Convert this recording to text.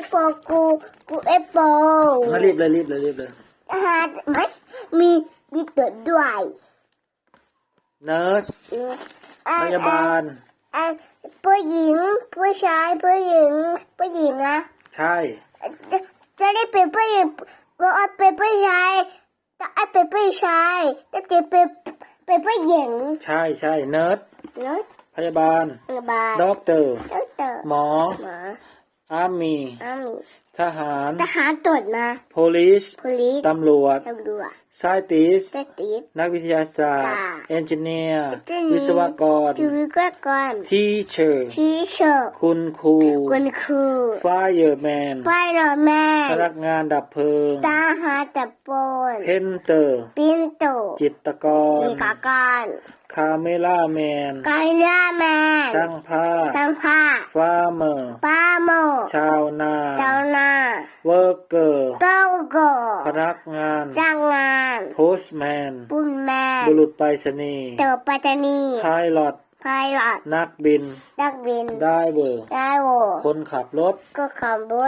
apple ກູ ກູ apple ມາ ລີບເລີຍ ລີບເລີຍ ລີບເລີຍ. ອາຫານມັນມີ ມີຕົວດ້ວຍ. nurse ອືມ ພະຍາບານ ອາ ຜູ້ຍິງ ຜູ້ຊາຍ ຜູ້ຍິງ ຜູ້ຍິງນະ ໃຊ່ ຈະໄດ້ເປັນຜູ້ຍິງ ບໍ່ເປັນຜູ້ຊາຍ ຕ້ອງເປັນຜູ້ຊາຍ ຕ້ອງເປັນ ເປັນຜູ້ຍິງ. ໃຊ່ ໃຊ່ nurse nurse ພະຍາບານ ພະຍາບານ doctor doctor ໝໍ ໝໍ army army ທະຫານ ທະຫານ ຕົວະນະ police police ຕຳຫຼວດ ຕຳຫຼວດ scientist scientist ນັກວິທະຍາສາດ ສາດ engineer engineer ວິສະວະກອນ ວິສະວະກອນ teacher teacher ຄຸນຄູ ຄຸນຄູ fireman fireman ພະນັກງານດັບເພີງ ທະຫານດັບເພີງ painter painter ຈິດຕະກອນ ຈິດຕະກອນ cameraman cameraman ຊ່າງພາບ ຊ່າງພາບ farmer farmer ຊາວນາ ຊາວນາ worker worker ພະນັກງານ ພະນັກງານ postman postman ບຸລຸດໄປສະນີ ບຸລຸດໄປສະນີ pilot pilot ນັກບິນ ນັກບິນ driver driver ຄົນຂັບລົດ ຄົນຂັບລົດ